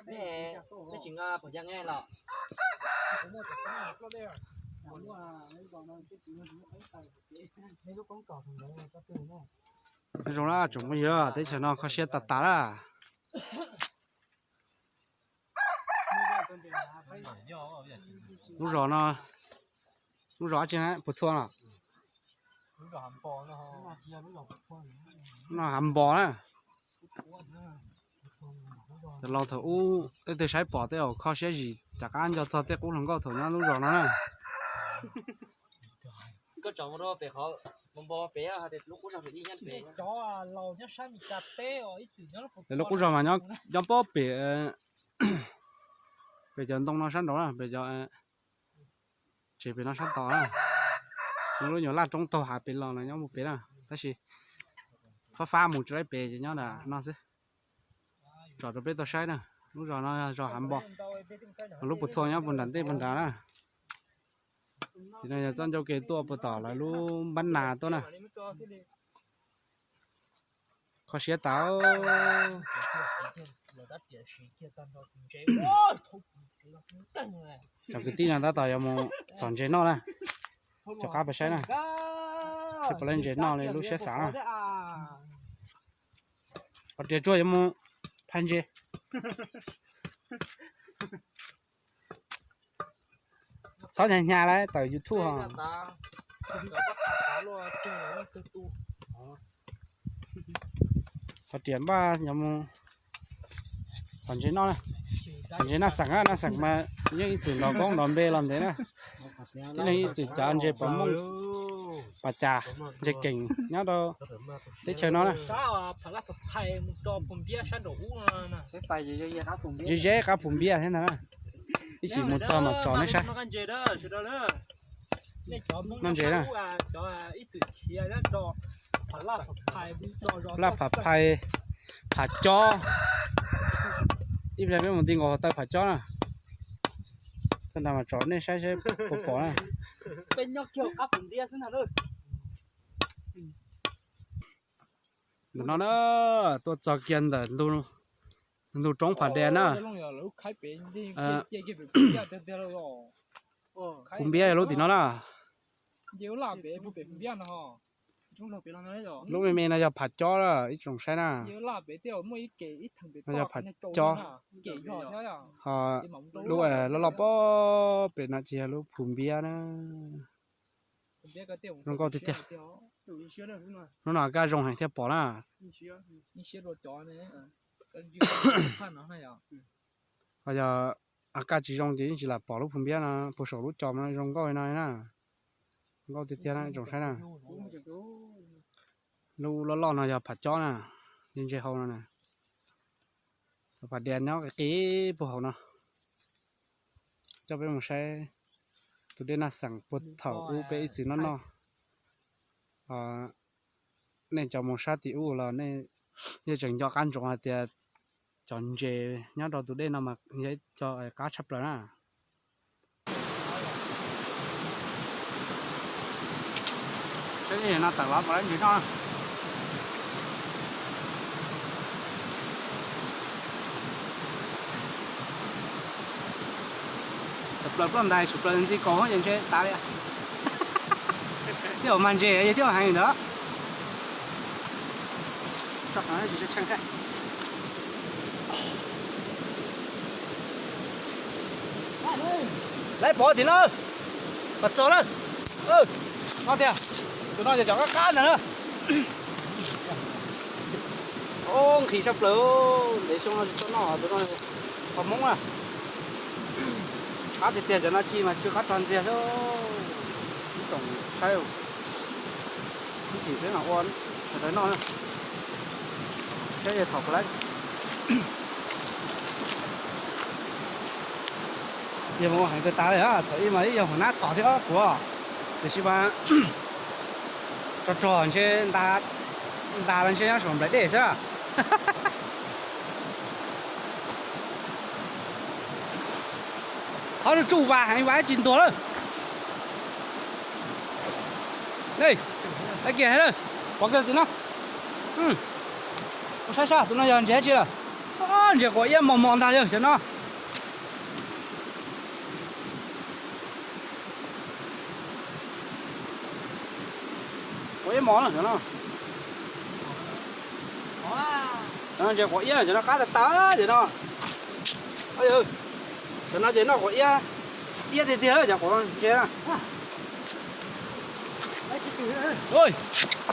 Nej tsis nqa pom cag nge los? Zoo na tsoom phooj ywg, teb chaws no kho siab tas tas na. Lub zos no, lub zos dab tsi na, Pus Thuam los? No Hav Npos na. Cov laus thaum ub tej twg saib pom tej zaum kho siab zim rov qab nco txog tej qub hluas nkauj thaum nyob lub zos no na. Lub qub zos mas nyob pob pem, pem cov ntoo no sab nraud na, pem cov tsev pem no sab tod na. Nyob lub nyuag laj roob taug hav pem los no nyob mus pem na, tab sis fab fab mus tsis laib pem ces nyob nram no xwb. Tsom rau peb tau saib na, lub zos no zos Hav Npos, lub Pus Thuam nyob puag nram ntej puag nrad na. Tim no yog txoj ncauj ke tuaj puag tom lawv lub npab nas tuaj na. Kho siab tas. Cov kwv tij no tab tom yuav mus txhom ntses noj na. Cov qab pes saib na, seb puas laib ntses noj li lub siab xav na. Qhov riam tsuag yuav mus phais ntses. Txhob hnyav hnyav lawm tawm YouTube os. Qhov riam npaj yuav mus txhom ntses noj na. Txhom ntses Naj Xeem, Naj Xeem mas yeej ib txwm nrov koob nrov npe los ntev na. Tib neeg ib txwm cav ntses pom mooj pas cas, ntses keem nyob rau teb chaws no na. Ze ze qab Phu Npiab thiab ntag na. Ib chim mus txog mas tso nej saib. Noj ntses na. Laj Phav Phais, Phav Cob. Ib pliag peb mus ti nkaus hauv taw Phav Cob na. Txog ntawd mas tso nej saib seb puas pom na. Ntawm no na, tuaj txog kiag ntawm ntug roob Phav Dias na. Phu Npiab lub tim no na. Lub me me no yog Phav Cob na, ib tsoom saib na. No yog Phav Cob. Ho lub loj loj pob pem no ces yog lub Phu Npiab na. Zoo nkauj tiag tiag. Hnub no kaj zoo heev thiaj pom na. Ho yog kaj tsis zoo ces yeej tsis lam pom lub Phu Npiab no puag saum lub cos no zoo nkauj li no na. Zoo nkauj tiag tiag na, tsoom saib na. Lub loj loj no yog Phav Cob na, ntse hau no na. Phav Dias nyob qis qis puag hauv no. Coj peb mus saib tus dej Naj Xeem puag thaum ub peb ib txwm noj noj. Nej cov mus sab tim ub los nej yeej tseem nco qab ntsoov hais tias cov ntses nyob rau tus dej no mas yog ib co qab tshaj plaws na. Saib no tawm los pom ntses noj. Sawv plaws ploj ntais, sawv plaws ntxi kaus ces ntshe tas li. Thiab ua mag ntses yog thiab heev ntawd. Lawv pov tim no, pov txog na. No tiag, tus no yog cov qab qab ntag na. Nqhis sab plaws, ntev xyoo no tsis tau noj tus no, qhov Hmoob na. Qab tiag tiag, cov no ci mas tsw qab rog ntxiag xwb. Ib tsoom saib, ib chim peb mam ua sawv daws noj na. Saib yog txhom puas laib. Yog mus ua heev kawg tas li, thaum ub mas ib yog hauv nab txhom thiab puav, tiam sis mas rog rog ntshe ntas los ntshe nyob saum nplaim dej xwb. Qhov tsuj vas heev vas tsis ntuag lawm. Kiag, pov kiag tim no. Ua saib saib tus no yog ntses dab tsi lawm. Ntses quav iab mos mos ntag yog cov no. Quav iab mos no. Ntses quav iab cov no qab tas tas cov no. Cov no ces noj quav iab, iab tiag tiag cov quav ntses na.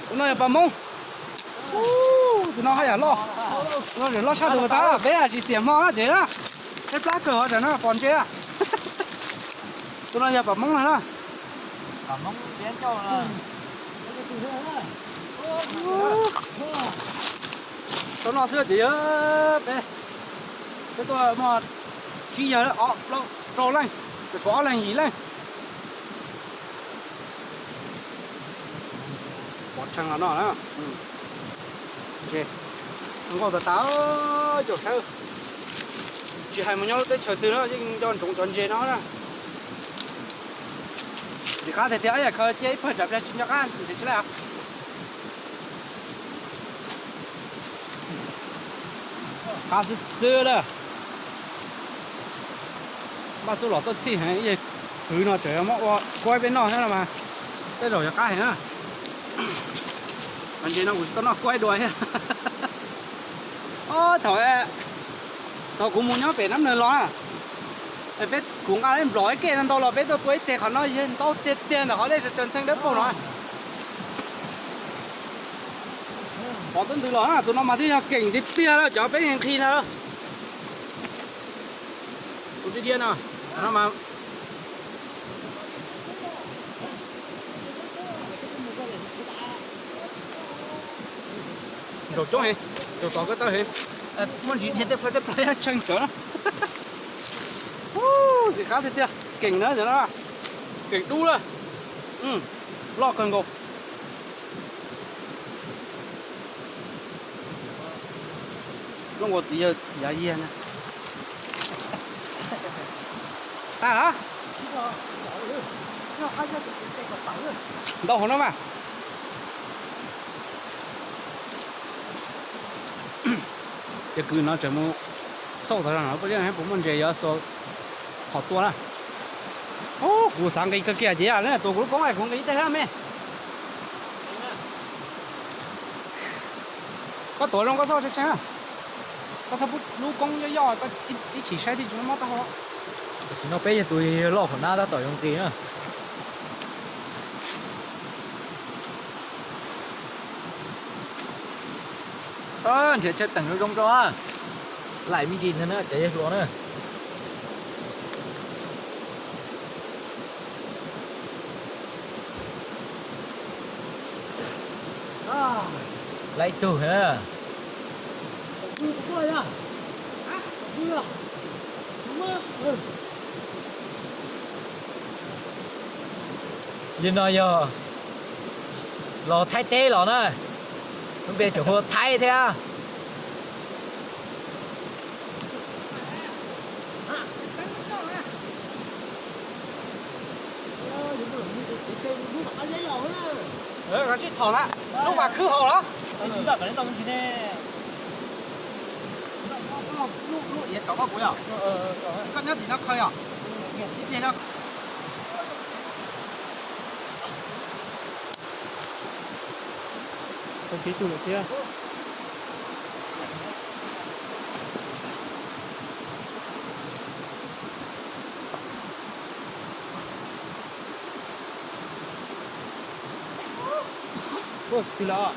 Tus no yog pas Hmoob. Tus no haj yam loj. Loj tshaj tus tas, peb tsis xiam hmo na ces na. Peb plab kawg hov tas no pom ntses. Tus no yog pas Hmoob no na. Tau no xwb ces yog peb, peb tuaj muaj tsib yawg, rau leej, tshuav ob leeg yim leej. Pov tshee los no na. Ntses nkauj tas tas, caum sawb. Tsis hais mus nyob lub teb chaws twg no yeej nco ntsoov cov ntses no na. Ntses qab tiag tiag, yam khaws cia ib pawg tsam pliag tsis nco qab ntses tsis laij. Qab xwb xwb lawm. Npaj txuj los tuaj txhij heev, kwv no tseem muab ua kuaib peb noj thiab no mas tej zaum yog qab heev na. Ntses no kuv tsis tau noj kuaib dua thiab. Thaum, thaum kuv mus nyob pem Nab Nws los na, peb, kuv nqa nplos ib kej ntau los peb tuaj tua ib teg qhov no yog ntau tiag tiag ntawm qhov dej tsaws ntxheeb dawb paug no. Pov tub ntws los na, tus no mas twb yog keem tiag tiag lawm, cov peb nqhis ntag. Tus dhia dhia no, no mas nraum coob heev, nraum tod ko taw heev. Muaj ntsis dhia tej plawv tej plawv yaj tshee ntawd na. Xim qab tiag tiag, keem na cov no, keem dub lawm. Loj kawg nkaus. Looj ua txiv yawg yav yiag na. Tag a. Ntau hauv no mas. Ces kwv no tseem mus xauj tau no puas muaj ntses yuav xuas qhov tua na. Kuv xav nqis kawg kiag ces yog tus kuv lub koob kuv nqis tej hab me. Koj tuav zoo koj txhob tshee tshee, koj txhob pub lub koob yoj yoj, koj ib chim saib thiaj tsis mob taub hau. Tam sim no peb yog tus loj hauv nab tab tom yuav nqis na. Nrhiav chaw teem zoo zoo rau, laim me ntsis ntag na cov yawg hluas na. Laib tug na. Yog no yog los Thaib teb los na, lub npe tseem hu ua Thaib thiab. Tsis txhom na, lub vas khwb haus los? Lub iav tom koj kuv yog, koj nyob tim no khaws yog, ib pliag no. Tau pib tug lawm thiab. Ua, tsis twg los,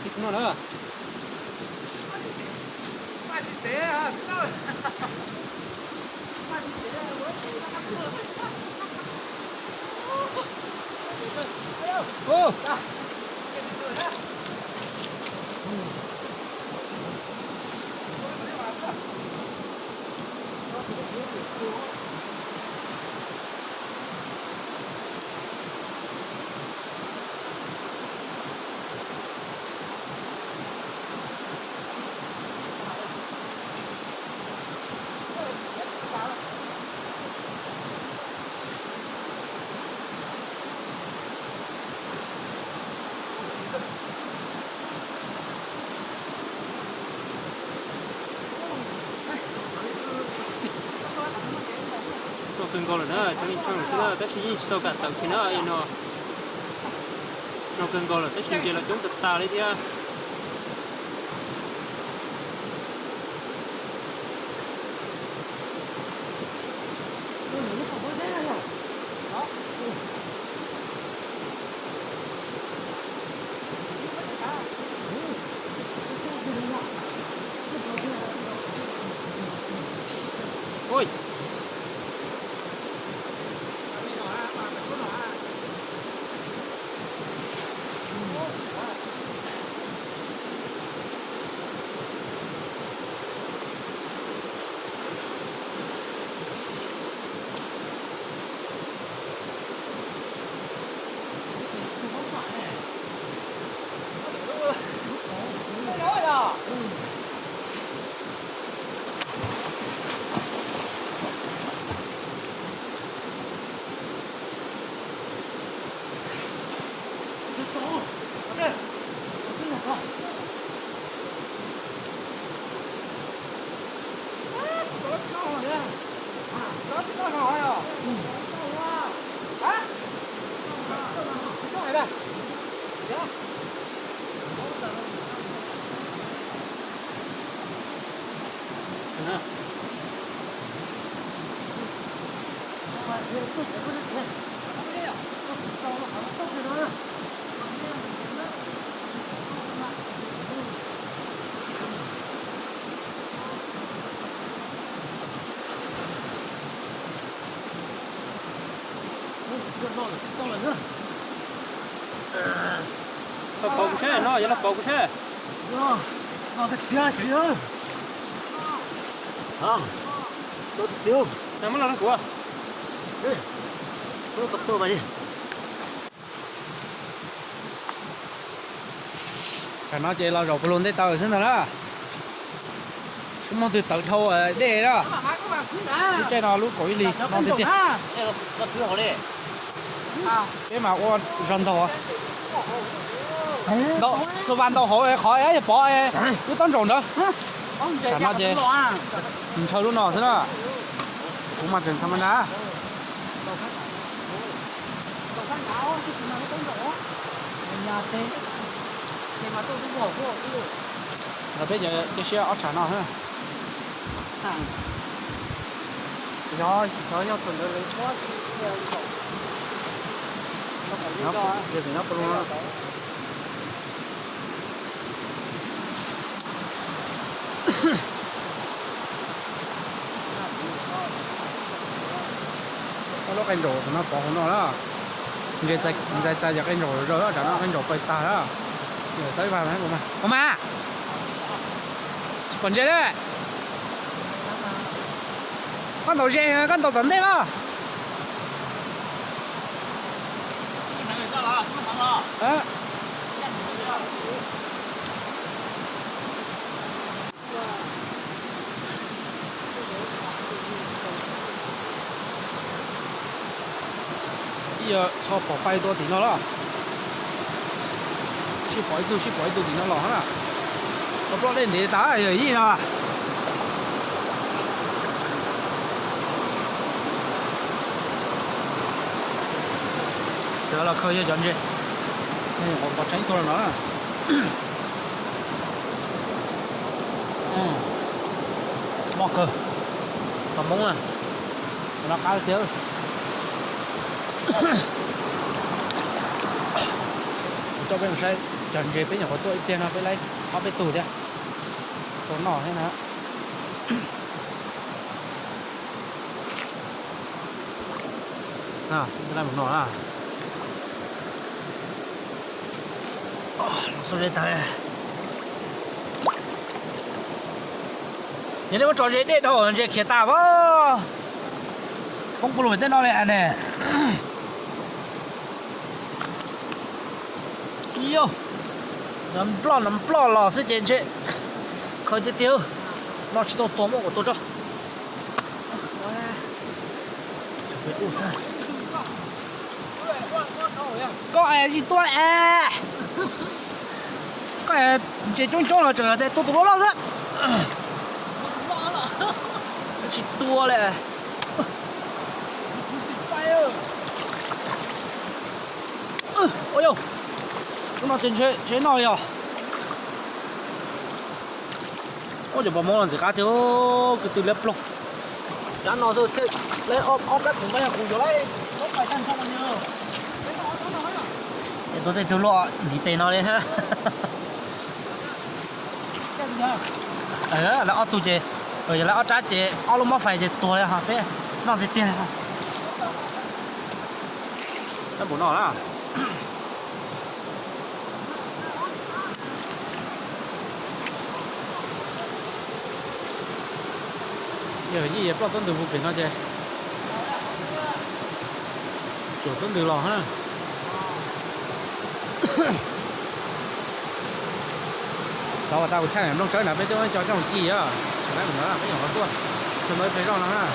tsis twg no na. Kawg nkaus lawm na, cov neeg tsheej lawm xwb na, tab sis yeej tsis tau kam tawm kiag na no. No kawg nkaus lawm tab sis nce los coob tas tas li thiab. Los pauv kuv seb, no yog los pauv kuv seb. No tiag tiag, no tiag tiag. Muab los rau kuv. Tam no ces los zaum puag lug ntej taw xwb ntag na. Tsis muaj twg tawv dhau dej na. Lub caij no lub kaum ib hlis no tiag tiag. Peb mas ua zog ntaug. Ntau, xu vas ntau hauv qhov yog pov lub taub ntsaum ntawd. Tam no ces ntshaw lub no xwb na. Kuv mas tseem tham ma nab. Los peb cia siab ob tsam no xwb. Yog, xyov yog thaum ntawd lawv muab, yog tim no puas lug no. Ob lub qe ntsaum no pov hauv no na. Ntxais txais cov qe ntsaum zog, tsam no qe ntsaum pais tag na. Xav ib vas, ua mas, tsis pom ntses li. Koj ntaus ze, koj ntaus tom ntej mas. Ib yam tso pom pais tuaj tim no los. Sib pom ib tug, sib pom ib tug tim no los na. Tau plaub dej ntev tas yog ib no. Cov los khaws yog cov ntses. Qos tseeb tuaj no. Moj kawg. Qos Hmoob na. Qos no qab tiag. Kuv coj peb mus saib cov ntses peb nyuam qhuav tuaj ib pliag no peb laib ob peb tug thiab. Txaus noj thiab na. Laib mus no na. Los xub deb tag. Yog nej muab tso ze dej dhau ntses khiav tas as. Poob puag lug pem tej no li ne. Yog, nploj nploj los xwb ces ntshe khaws tiag tiag. No tsis tau tuag muab kuv tua tso. Koj es tsis tuaj es. Koj es ntses coob coob los tseem tias tuaj tus loj loj xwb. Tsis tua li. Ua yau, hnub no ces ntshe noj li os. Ua cov pos mov los ntxim qab tiag, kwv tw liab ploog. Rab no xwb thiaj ob rab khoom pab yog khoom yuav lawm. Es tua tej tug luaj ntiv tes no li. Lawv ob tug ces, yog lawv ob rab ces ob lub mob fais ces tuag li os, peb noj tiag tiag li. Noj npaum no na. Yog yij ploj tub ntws puag pem no ces tsuam tub ntws los na. Tau tas kuv tshaj nplooj tsawb na, peb twb muab cov coj mus ci os. Sawv daws mus ntawd peb nyuam qhuav tuaj, txog ntawd peb zoj no na.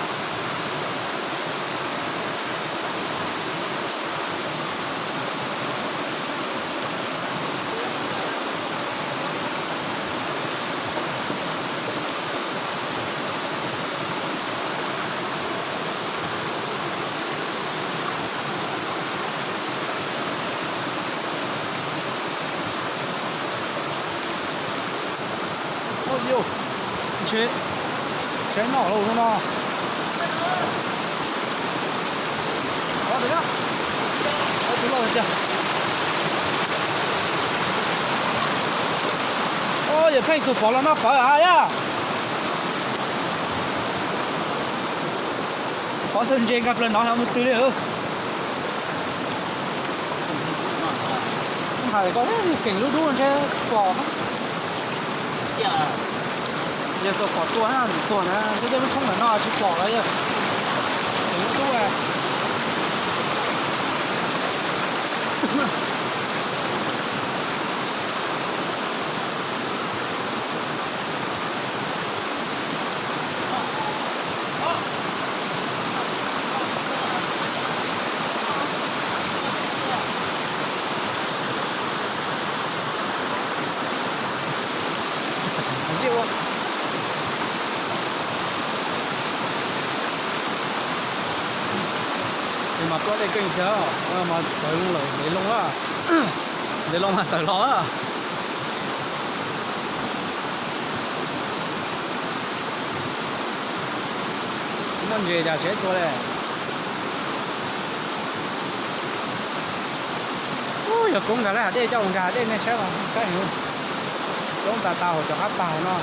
Ua yau, ntshe, ntshe noj lauj hnub no. Ov, tus loj tiag. Ov, yawm Pheej tus pov los noj pawv a yaj. Pov txog ntses nkag plaws no mus twg li. Hais koj keem lub dub ntshe pom. Yawg xuas phom tua na, tuag na, twb tej lub tshoob ntawm no tsis pom lawm yog keem lub dub. Mas tuaj dej keej thiab, mas tawm loo lawm, ntev loo, ntev loo mas tawm los. Muaj ntses cas tsis tua li. Ub, yog koob nkag lawm hav dej coj mus nkag hav dej nej saib, saib heev. Koob tas tas hauv cov qab tag no.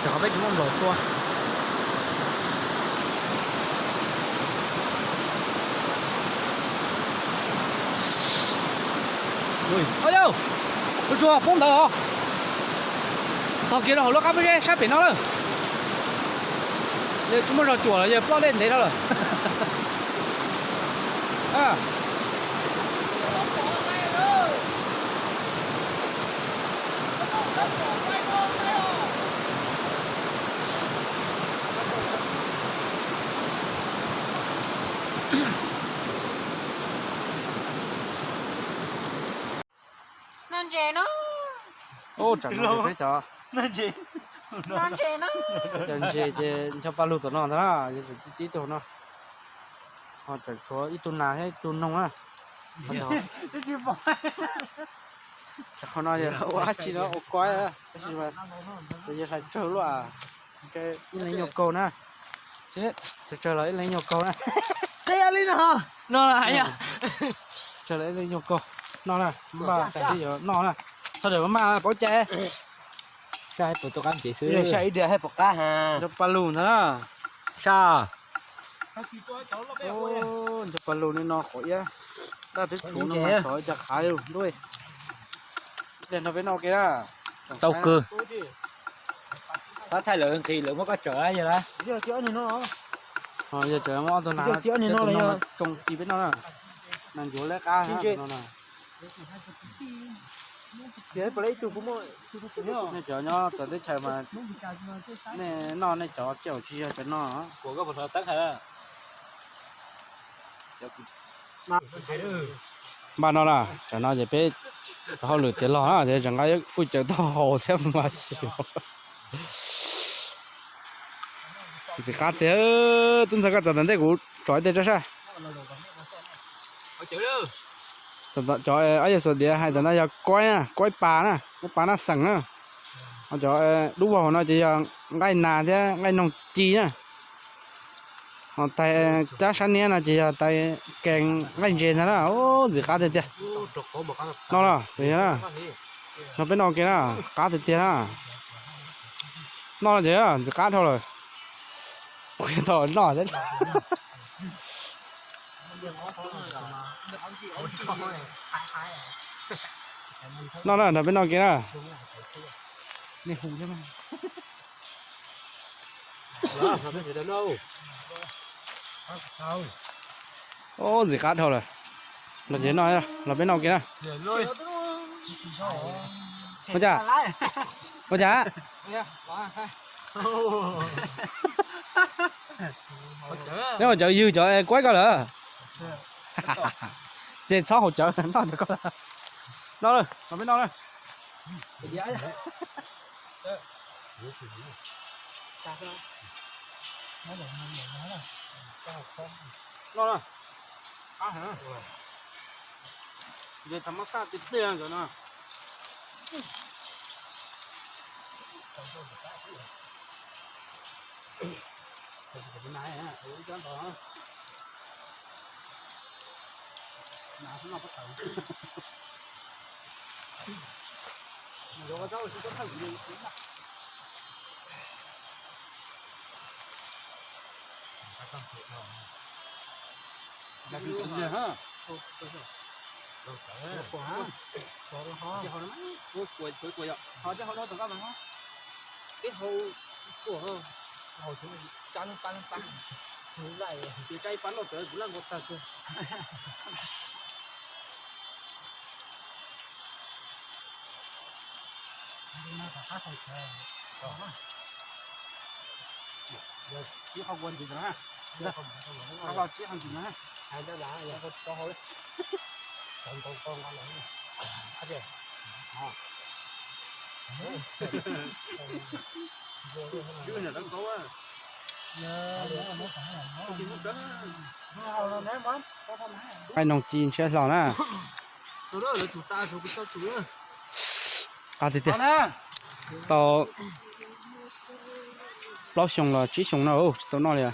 Ces qhov peb tsis muaj nplaum tua. Yau, tus tsuag poob ntawd os. Tog kiag rau hauv lub qab pob zeb sab pem no lawm. Yawg tsis muaj zog cuam los yawg ploj dej ntev no lawm. Noj ntses no. Ub, tsam no peb cov, noj ntses no. Cov ntses ces ncho paj lug tom no ntag na, yog cib cib tug no. Ho tseem tshuav ib tug nas thiab ib tug noog na. Qhov no yog ua dab tsi no ua koj, tab sis mas yog hlais tsawg luaj, ib leeg nyuag kaug na. Tsawg tsawg los ib leeg nyuag kaug na. Qhia li no. No hais yog tsawg los ib leeg nyuag kaug. Noj na, npaj tag yuav noj na. Txhob daws maj paub cai. Sab ib diav hais pom qab ha. Ncho paj lug ntag na. Sab. Ncho paj lug nej no qhov iab. Daj twb tshuv no mas xov cas khav li ntuj. Ib pliag no peb noj ua ke na. Tau kawg. Tab thaij lawv nqhis lawv muab koj tsawm yog lawm. Yog tsawm muab ob tug nas, tsoo ci peb noj na. Nas ncuav leb qab no na. Nej cov nyob txawv teb chaws mas nej noj nej cov, coj tsis yog cov no. Npaj no na, tsam no ces peb Hauj lwm tiav los na ces tseem nqa fwj cawm taub hau thiab mas xyuas. Ntxim qab tiag. Tub ntxawg, koj txav tom ntej kuv tsom ib teg tso saib. Cov ob yawg xuas diav hais tias no yog kuaib na, kuaib pas na, kuaib pas na xeem na. Cov dub vog no ces yog nqaij nas thiab nqaij noog ci na. Ho tais cab sab niab no ces yog tais kees nqaij ntses ntag na. Ntxim qab tiag tiag. Noj los, no peb noj ua ke na, qab tiag tiag na. Noj ces ntxim qab dhau lawm. Kuv tau noj thiab. Noj na, nrog peb noj ua ke na. Ub, ntxim qab dhau lawm. Los ces noj, los peb noj ua ke na. Ua cas? Ua cas? Neb ua cawv ywg cov kuaib koj lawm. Ces txhob haus cawv, noj cov koj. Noj lawm, los peb noj na. Noj na. Qab heev. Ntshe thaum muab xaj tiag tiag cov no. Tib hau, tib hau, tib hau lawm, ib pab loj tawv kuv laj nkaus tag kawg. Tsib qho kua ntxiv na, tsib qho ntxiv na. Qaib noog ci ntshiab hlo na. Qab tiag tiag. Tau plaub xyoo los tsib xyoo no tsis tau noj li.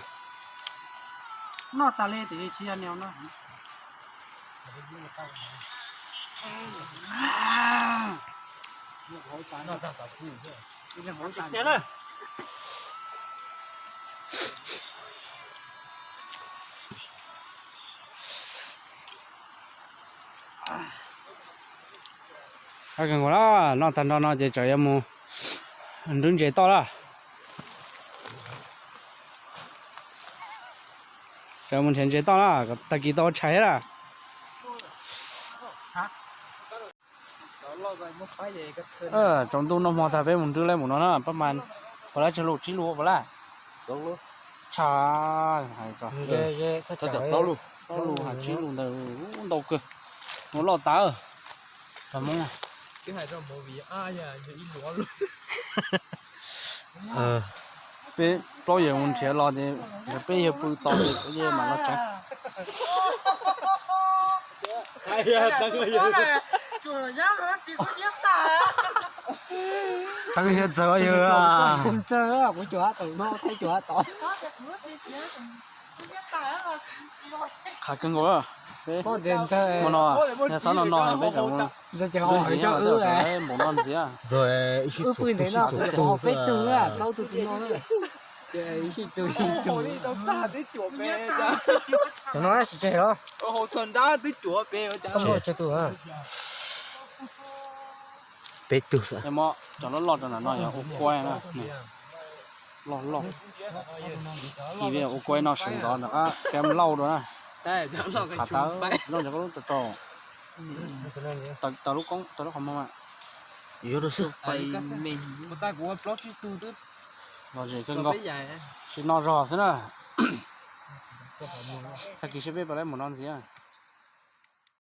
Noj tas li tiam sis tsis yog nws no. Kawg nkaus na, noj tag nrho no ces tseem yuav mus nrhiav ntses toj lawm. Tseem mus nrhiav ntses toj na, tag kis tau ua tshais thiab lawm. Tsaus ntuj noj hmo tag peb mus nrhiav lawm mus no na, pab mas puas lab tsawg lus, tsib lus puas lab? Tshav, plaub lus, plaub lus hais tsib lus ntawd ntau kawg. Mus loj tas. Peb plaub yawg mus nrhiav los ces peb yawg pw tos ces kuv mam los tsev. Teeb yawg txawg yawg. Qhav kawg nkaus. Peb mus no, yog txhob no no peb tseem mus npau no ntxiv. Peb tug xwb. Cov loj loj rau nram no yog ua kuaib na. Loj loj. Ib ua kuaib no sawv ntxov ntawm qab Cam Lauj dua na. Qhav tawv, loj ntawm koj lub tau rau. Tau lub koob, tau lub qhov muag. Yuav rau xwb. Lom zem kawg nkaus. Tsis no zog xwb na. Tag kis seb peb puas lab mus no ntxiv.